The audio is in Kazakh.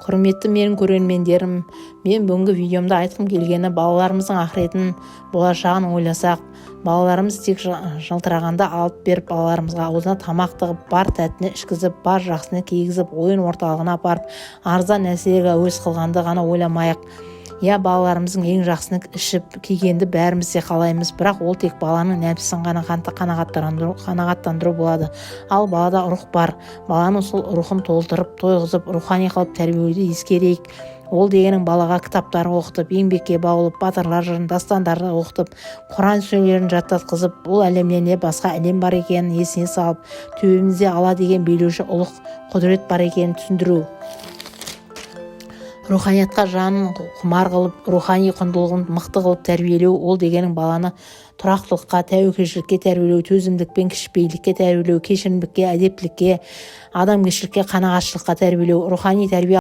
Құрметті менің көрермендерім, мен бүгінгі видеомда айтқым келгені: балаларымыздың ақыретін, болашағын ойласақ. Балаларымыз тек жылтырағанда алып беріп, балаларымызға аузына тамақ тығып, бар тәттіні ішкізіп, бар жақсыны кигізіп, ойын орталығына апарып, арзан нәрселерге әуес қылғанды ғана ойламайық. Иә, балаларымыздың ең жақсыны ішіп кигенді бәріміз де қалаймыз, бірақ ол тек баланың нәпсісін ғана қанағаттандыру болады. Ал балада рух бар. Баланың сол рухын толтырып, тойғызып, рухани қылып тәрбиелеуді ескерейік. Ол дегенің балаға кітаптар оқытып, еңбекке баулып, батырлар жырын, дастандарды оқытып, Құран сүрелерін жаттатқызып, бұл әлемнен де басқа әлем бар екенін есіне салып, төбемізде Алла деген билеуші ұлық құдірет бар екенін түсіндіру, руханиятқа жанын құмар қылып, рухани құндылығын мықты қылып тәрбиелеу. Ол дегенің баланы тұрақтылыққа, тәуекелшілікке тәрбиелеу, төзімдік пен кішіпейілдікке тәрбиелеу, кешірімділікке, әдептілікке, адамгершілікке, қанағатшылыққа тәрбиелеу. Рухани тәрбие